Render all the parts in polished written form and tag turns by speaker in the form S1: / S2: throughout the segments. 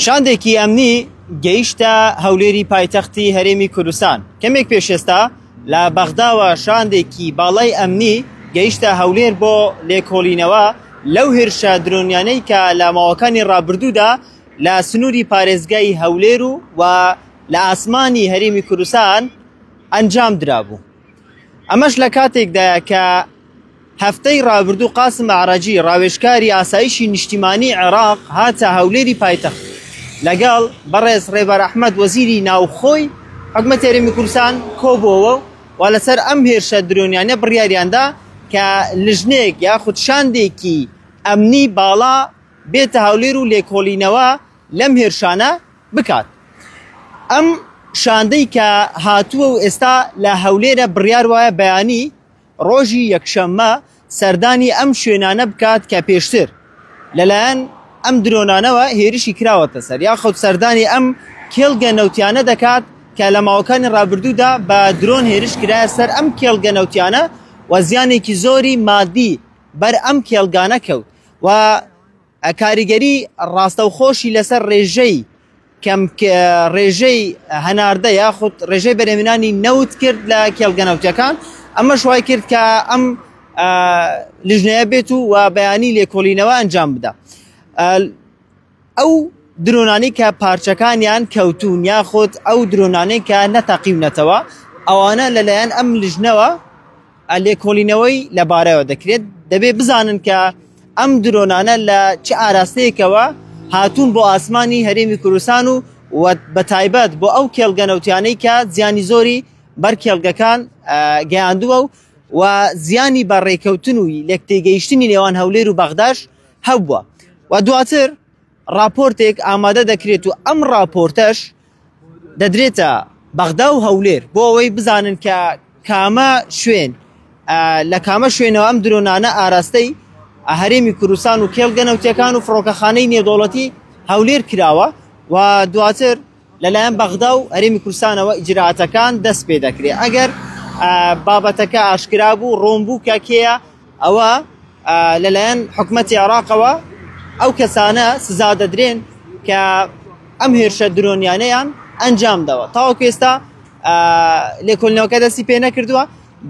S1: شاندێکی ئەمنی گەیشتە هەولێری پایتەختی هەرێمی کوردستان. کەمێک پێش ئێستا لە بەغداوە شاندێکی باڵای ئەمنی گەیشتە هەولێر بۆ لێکۆڵینەوە لەو هێرشە درۆنیانەی کە لە ماوەکانی ڕابردوودا لە سنووری پارێزگای هەولێر و و لە ئاسمانی هەرێمی کوردستان ئەنجام درابوو. ئەمەش لە کاتێکدایە کە هەفتەی ڕابردوو قاسم ئەعرەجی ڕاوێژکاری ئاسایشی نیشتیمانی عێراق هاتە هەولێری پایتەخت لەگەڵ بەڕێز ڕێبەر ئەحمەد وەزیری ناوخۆی حکومەتی هەرێمی کوردستان کۆبووەوە و لەسەر ئەم هێرشە درۆنیانە بڕیاریاندا کە لژنەیەک یاخود شاندێکی ئەمنی باڵا بێتە هەولێر و لێکۆڵینەوە لەم هێرشانە بکات. ئەم شاندەی کە هاتووە و ئێستا لە هەولێرە بڕیار وایە بەیانی ڕۆژی یەکشەممە سەردانی ئەم شوێنانە بکات کە پێشتر لەلایەن ئەم درۆنانەوە هێرشی کراوەتە سەر یاخود سەردانی ئەم کێڵگە نەوتیانە دەکات کە لە ماوەکانی ڕابردوودا بە درۆن هێرش کرایە سەر ئەم کێڵگە نەوتیانە و زیانێکی زۆری مادی بەر ئەم کێڵگانە کەوت و کاریگەری ڕاستەوخۆشی لەسەر ڕێژەی کەم ڕێژەی هەناردە یاخود ڕێژەی بەرهەمهێنانی نەوت کرد لە کێڵگە نەوتەکان ئەمەش وای کرد کە ئەم لیژنەیە بێت و و بەیانی لێکۆڵینەوە ئەنجام بدا ئەو درۆنانی کە پارچەکانیان کەوتون یاخود ئەو درۆنانەی کە نەتەقیونەتەوە ئەوانە لەلایەن ئەم لیژنەوە لێکۆڵینەوەی لەبارەوە دەکرێت، دەبێت بزانن کە ئەم درۆنانە لە چ ئاراستەیەکەوە هاتوون بۆ ئاسمانی هەرێمی کوردستان و بە تایبەت بۆ ئەو کێڵگە نەوتیانەی کە زیانی زۆری بەر کێڵگەکان گەیاندووە و و زیانی بە ڕێکەوتن و لێکتێگەیشتنی نێوان هەولێر و بەغداش هەبووە و دواتر ڕاپۆرتێک ئامادە دەکرێت و ئەم ڕاپۆرتەش دەدرێتە بەغدا و هەولێر بۆ ئەوەی بزانن کە کامە شوێن لە کامە شوێنەوە ئەم درۆنانە ئاراستەی هەرێمی کوردستان و کێڵگە نەوتیەکان و فڕۆکەخانەی نێودەوڵەتی هەولێر کراوە و دواتر لەلایەن بەغدا و هەرێمی کوردستانەوە ئیجراتەکان دەست پێ دەکرێت ئەگەر بابەتەکە ئاشکرا بوو ڕۆن بوو کە کێیە ئەوە لەلایەن حکومەتی عێراقەوە ئەو کەسانە سزا دەدرێن کە ئەم هێرشە درۆنیانەیان ئەنجام داوە تاوەکو ئێستا لێکۆڵینەوەکە دەستی پێ نەکردووە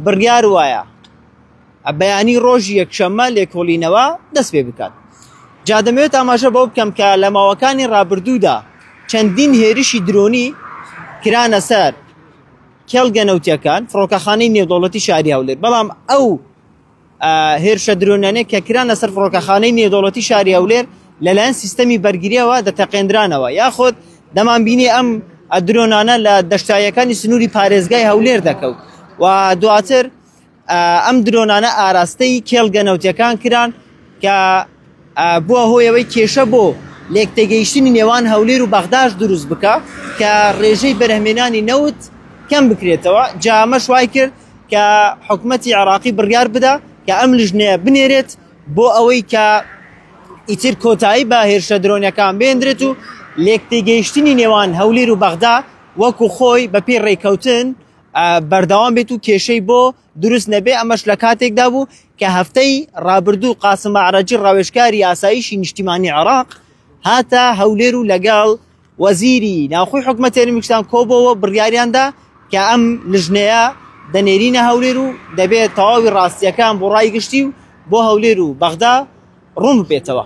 S1: بڕیار وایە بەیانی ڕۆژی یەکشەممە لێکۆڵینەوە دەست پێ بکات جا دەمەوێت ئاماژە بەوە بکەم کە لە ماوەکانی ڕابردوودا چەندین هێرشی درۆنی کرانە سەر کێڵگە نەوتیەکان، فڕۆکەخانەی نێودەوڵەتی شاری هەولێر، بەڵام ئەو هێرشە درۆنیانەی کە کران لەسەر فڕۆکەخانەی نێودەوڵەتی شاری هەولێر لەلایەن سیستەمی بەرگریەوە دەتەقێندرانەوە یاخود دەمانبینی ئەم درۆنانە لە دەشتاییەکانی سنووری پارێزگای هەولێر دەکەوت و دواتر ئەم درۆنانە ئاراستەی کێڵگە نەوتیەکان کران کە بووە هۆی ئەوەی کێشە بۆ لێکتێگەیشتنی نێوان هەولێر و بەغداش دروست بکە کە ڕێژەی بەرهەمێنانی نەوت کەم بکرێتەوە جا ئەمەش وای کرد کە حکومەتی عێراقی بڕیار بدا کە ئەم لیژنەیە بنێرێت بۆ ئەوەی کە ئیتر کۆتایی بە هێرشە درۆنەکان بێندرێت و لێکتێگەیشتنی نێوان هەولێر و بەغدا وەکو خۆی بەپێی ڕێککەوتن بەردەوام بێت و کێشەی بۆ دروست نەبێ ئەمەش لە کاتێکدا بوو کە هەفتەی ڕابردوو قاسم ئەعرەجی ڕاوێژکاری ئاسایشی نیشتیمانی عێراق هاتە هەولێر و لەگەڵ وەزیری ناوخۆی حکومەتی هەرێمی کوردستان کۆبەوە بڕیاریاندا کە ئەم لژنەیە دەنێرینە هەولێر و دەبێت تەواوی ڕاستیەکان بۆ ڕای گشتی و بۆ هەولێر و بەغدا ڕوون ببێتەوە.